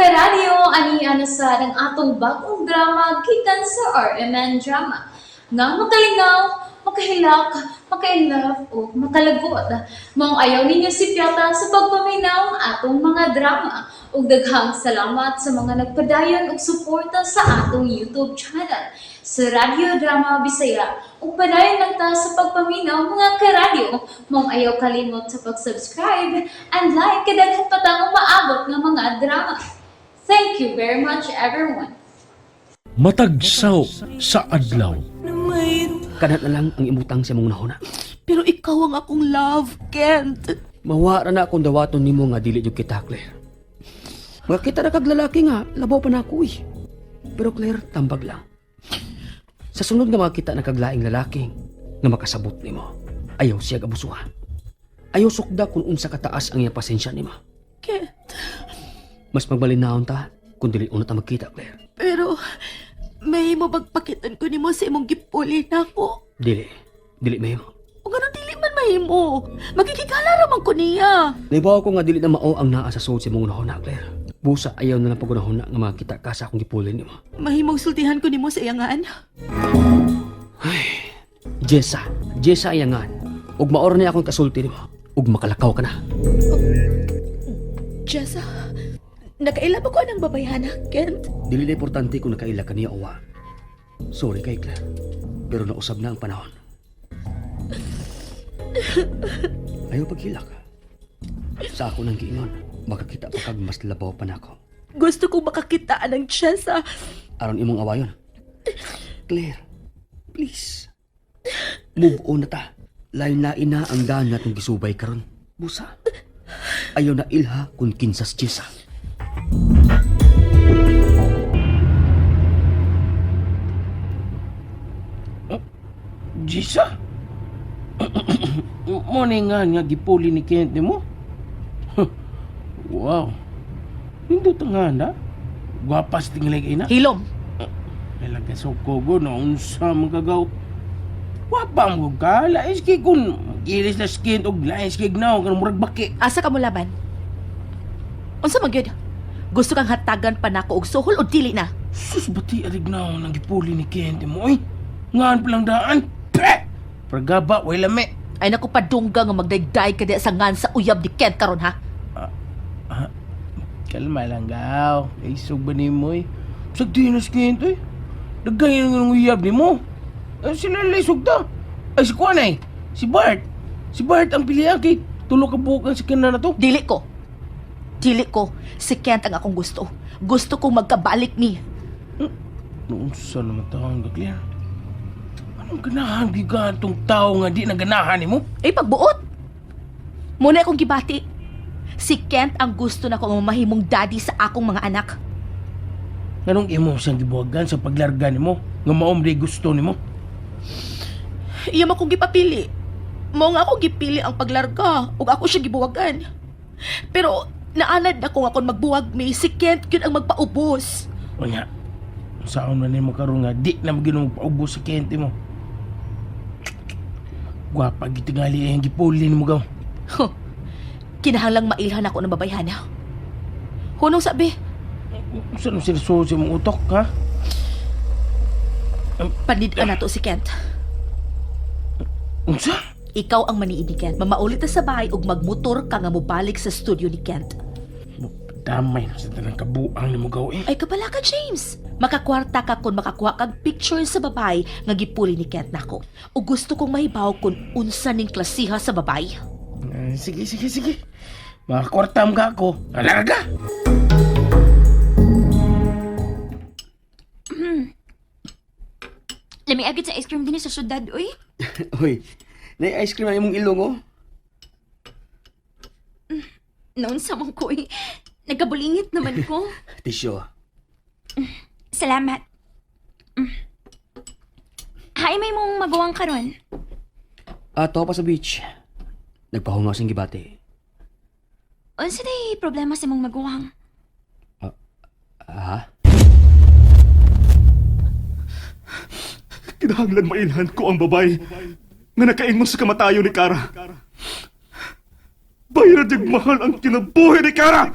Karadyo, ani ana sa ang atong bagong drama gikan sa RMN Drama. Nga makalingaw, makahilak, makainlove o makalagot. Maong ayaw ninyo si Piata sa pagpaminaw ang atong mga drama. Ug daghang salamat sa mga nagpadayon og suporta sa atong YouTube channel sa Radyo Drama Bisaya. Ug padayon lang ta sa pagpaminaw, mga karadyo. Maong ayaw kalimot sa pag-subscribe and like kay daghan pa tang umaabot nga mga drama. Thank you very much, everyone. Matagsaw sa adlaw. Kanat na lang ang imutang sa imong nahuna. Pero ikaw ang akong love, Kent. Mawa ra na akong dawaton nimo nga dili jud kita, Claire. Makita ra kag lalaki nga labaw pa na ako eh. Pero Claire, tambag lang. Sa sunod nga makita na kag laing lalaki nga makasabot nimo, ayaw siya abusuhan. Ayaw sukda kung unsa kataas ang iyang pasensya nimo. Kent, Mas magmalinahon ta kung dili una ta magkita, Claire. pero may mo bagpakitan ko nimo sa imong gipuli na ako. Dili. Dili mahimo. O ganun dili man mahimo. Magkikigala ra man ko niya. Naibaw ko nga dili na mao ang naa sa sulod sa imong nahuna, Claire. Busa ayaw na lang pagunahuna nga makita ka sa akong gipuli nimo. Mahimong sultihan ko nimo sa iyangan. Jessa, Jessa ayangan. Ug maor ni akong kasulti nimo. Ug makalakaw ka na. Jessa, nakaila ba ko anang babayhana, Kent? Dili na importante kung nakaila ka niya o wa. Sorry kay Claire. Pero nausab na ang panahon. Ayaw paghilak. Sa ako nang giingon, makakita pa kag mas labaw pa nako. Gusto kong makakita ng Jessa. Aron imong awayon. Claire, please. Move on na ta. Lain-lain na ang daan natong gisubay karon. Busa. Ayaw na ilha kung kinsas Jessa. Jisa? Mo ni nga nga gipuli ni Kent nimo? Wow. Nindot nga na. Gwapas tingali kay na. Hilom. Nalaga sa kogo na unsa man kagaw. Wapa mo ka, lais kay kun gilis na skin og lais kay gnaw kan murag baki. Asa ka mo laban? Unsa man gyud? Gusto kang hatagan pa nako og suhol o dili na? Sus bati arig naw nang gipuli ni Kent mo oy. Ngan pa lang daan. Peh! Pragaba way lami. Ay naku padungga nga magdayday ka diya sa ngan sa uyab ni Kent karon ha. Kalma lang gaw. Ay sug ba nimo eh. Sag di na si Kent eh. Dagay ng uyab nimo. Ay, sila lay sugta. Ay si Kuan ay. Si Bart. Si Bart ang pilihan kay tulo ka buok ang sikana na to. Dili ko. Dili ko. Si Kent ang akong gusto. Gusto kong magkabalik ni. Noon sa naman taon ka, Claire. Anong ganahan gigan tong tao nga di na ganahan nimo? Ay pagbuot. Muna akong gibati. Si Kent ang gusto na kong mamahimong daddy sa akong mga anak. Nganong imo siyang gibuhagan sa paglarga nimo nga maom di gusto nimo? Iya mo akong gipapili. Mao nga ako gipili ang paglarga ug ako siya gibuwagan. Pero naanad na ko nga kon magbuwag mi si Kent gyud ang magpaubos. O nga, saan man nimo karon nga di na magyud magpaubos sa Kent mo. Gwapa gitingali ang gipuli nimo gaw. Huh. Kinahanglang mailhan ako ng babayhana. Hunong sabi, Saan mo seryoso sa imong utok, ha? panid-an nato si Kent. Unsa? Ikaw ang maniid ni Kent. Mamaulit ta sa bahay ug magmotor ka nga mobalik sa studio ni Kent. Damay na sa tanang kabuang nimo gaw eh. Ay kabala ka, James. Makakwarta ka kung makakuha kag picture sa babae nga gipuli ni Kent nako. Ug gusto kong mahibaw kung unsa ning klasiha sa babae. Ah, sige, sige, sige. Makakwartam ka ako. Alarga! Lami agad sa ice cream din sa syudad, uy. Hoy, nay ice cream ang imong ilong oh. Noon sa mong ko, uy. Nagkabulingit naman ko. Tisyo. Salamat. Hi, may mong magawang karon. Ato pa sa beach. Nagpahungaw siyang gibati. Unsa day problema sa mong maguwang? Ha? Kinahanglan mailhan ko ang babay nga nakaingon sa kamatayon ni Kara. Bayra dig mahal ang kinabuhi ni Kara!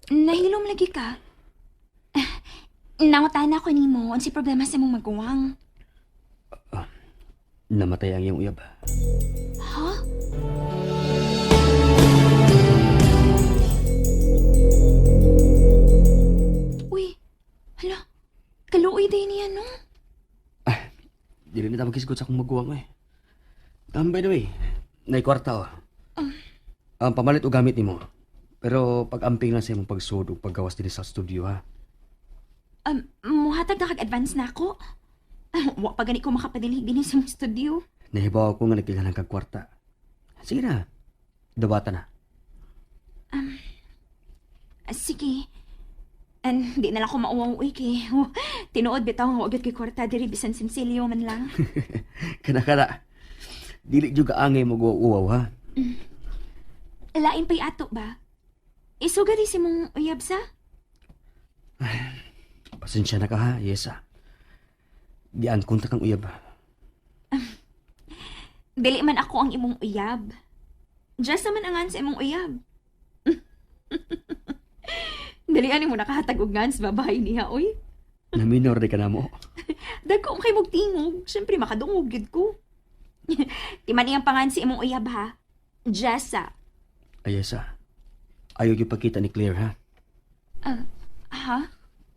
Nahilom lagi ka. Nangutan ako nimo unsay problema sa imong maguwang. Namatay ang iyong uyab. Ha? Uy, hala. Kaluoy din niya, no? Dili na ta maghisgot sa akong maguwang eh. By the way, naikwarta oh. Ang pamalit o gamit nimo. Pero pag-amping lang sa imong pagsud ug paggawas dinhi sa studio ha. Muhatag na kag-advance na ako. Wa pa gani ko makapadilhig din sa mong studio. Nahibaw ko nga nagkailangan kag kwarta. Sige na. Dawata na. Sige. Di na lang ko mauwaw-uwi kay. Tinuod bitaw nga wa gyud koy kwarta diri bisan sinsilyo man lang. Kana kana. Dili jud ka angay mo uwaw ha. Lain pa'y ato ba? Isuga di si mong uyab sa? Pasensya na ka ha, Yesa. Dian kontak kang uyab. Dili man ako ang imong uyab. Just naman angan sa imong uyab. Dili ani mo nakahatag og ngans babae niya, oy. Naminor di ka na mo. Dagko kay mog tingog, syempre makadungog gyud ko. Timan iyang pangan si imong uyab ha. Jessa. Ay, Yesa. Ayaw yung pagkita ni Claire ha. Ha?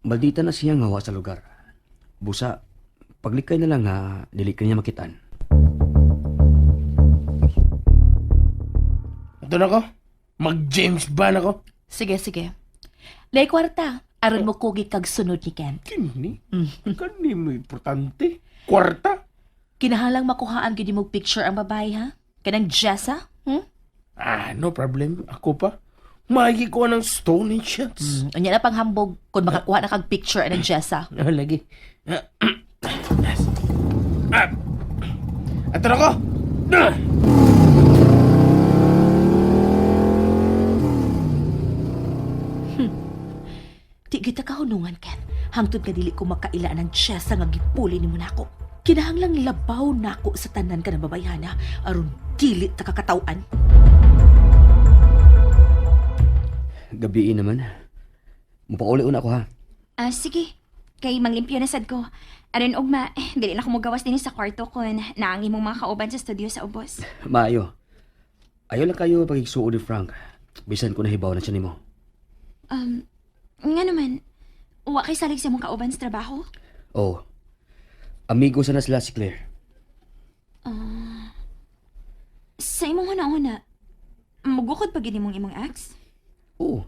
Maldita na siya nga wa sa lugar. Busa, paglikay na lang ha, dili ka niya makitaan. Ito na ko. Mag James Bond ako. Sige, sige. Lay kwarta, aron mo kugi kag sunod ni Kent. Kini? Kani mo importante. Kwarta? Kinahalang makuhaan gyud mo picture ang babae ha? Kanang Jessa? Hmm? Ah, no problem. Ako pa. Maigi ko ng stone and shots. Unya na panghambog kung makakuha na kag picture anang Jessa. Ah, lagi. Ah, yes. Ah. Ato na ko. Ah. Di kita kahunungan, Ken. Hangtod nga dili ko makaila ng Jessa nga gipuli nimo nako. Kinahanglang labaw nako sa tanan ka ng babayhana aron dili ta kakataw-an. Gabiin naman. Mupauli una ako ha. Ah, sige. Kay manglimpyo na sad ko. Aron ugma, dili na ko mogawas dinhi sa kwarto kon naang imong mga kauban sa studio sa ubos. Maayo. Ayaw lang kayo pagigsuo ni Frank. Bisan ko nahibaw na siya nimo. Nga naman, wa kay salig sa imong kauban sa trabaho? Oh. Amigo sana sila si Claire. Sa imong huna-huna, mugukod pa gid imong imong ex? Oo.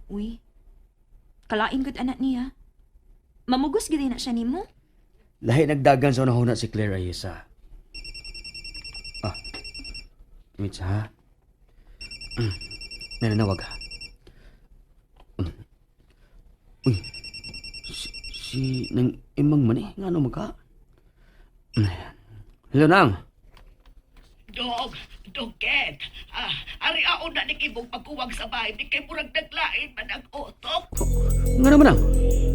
Uy, kalain gud anak niya. Mamugos gid na siya nimo? Lahi nagdagan sa unahuna si Claire Ayesa. Ah. Mitsa ha? Nananawag ha? Uy. Si nang imang man eh. Nga ano magka? Hello, Nang. Dog, dog Ken. Ah, ari ako na ni Kibong pagkuwag sa bahay ni kay murag naglain man ang utok. Nga naman, Nang.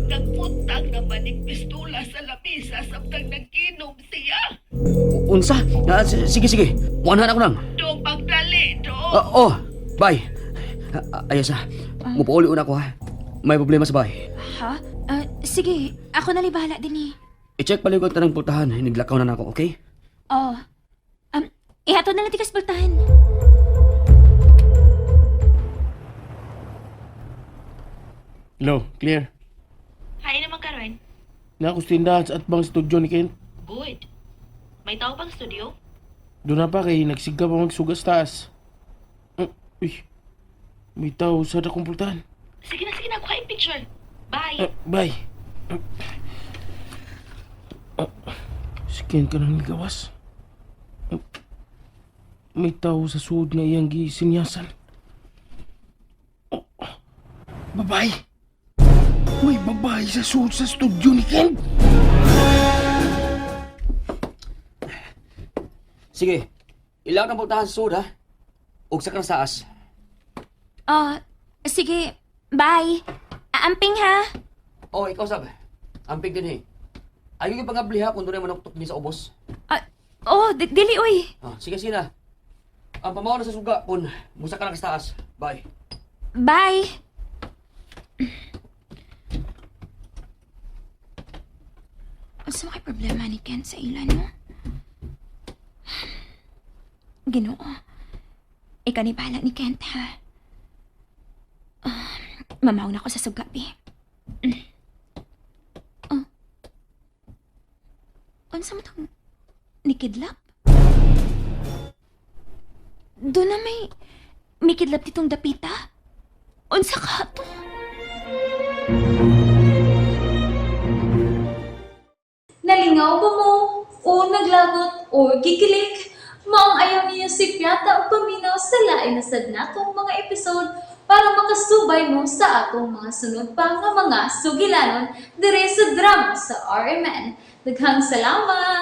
Nagputang naman ni pistola sa lamisa samtang nag-inom siya. Unsa? Ah, sige, sige. Muanhan ako, Nang. Dog, pagdali, dog. Ah, oh, bye. Ah, Ayesa, mupauli una ko ha. May problema sa bahay. Ha? Ah, sige, ako na bahala din eh. I-check pala yung tanang pultahan. Naglakaw na na ako, okay? Oh. Ihatod na lang tikas pultahan. Hello, Claire. Hi naman karon. Na ako sa tindahan sa atbang studio ni Kent. Good. May tao pang studio? Doon na pa kay nagsigka pa magsugas taas. Ah, uy. May tao sa dakong pultahan. Sige na, kuha yung picture. Bye. Ah, bye. Ah, si Ken ka nang ligawas. Ah, may tao sa suod nga iyang gisinyasan. Oh, babae! May babae sa suod sa studio ni Ken! Sige, ilang ang pultahan sa sud ha. Ug sa saas. Oh, sige. Bye. Aamping ha. Oh, ikaw sab. Amping din eh. Ayaw yung pangabli ha kung doon ay manuktok din sa ubos. Ah, oh, dili oy. Ah, sige, sige na. Ang pamaw na sa suga kung musa ka lang sa taas. Bye. Bye! Unsa may problema ni Ken sa ila, no? Ginoo. Ikaw ni bahala ni Kent, ha? Ah, mamaw na ko sa sugabi. Oh. Unsa mo tong nikidlap? Doon na may mikidlap ditong dapita. Unsa ka to? Nalingaw ba mo? O naglagot o gikilig? Maong ayaw niyo si Piata o paminaw sa lain na sad natong mga episode para makasubay mo sa atong mga sunod pa nga mga sugilanon dire sa drama sa RMN. Daghang salamat!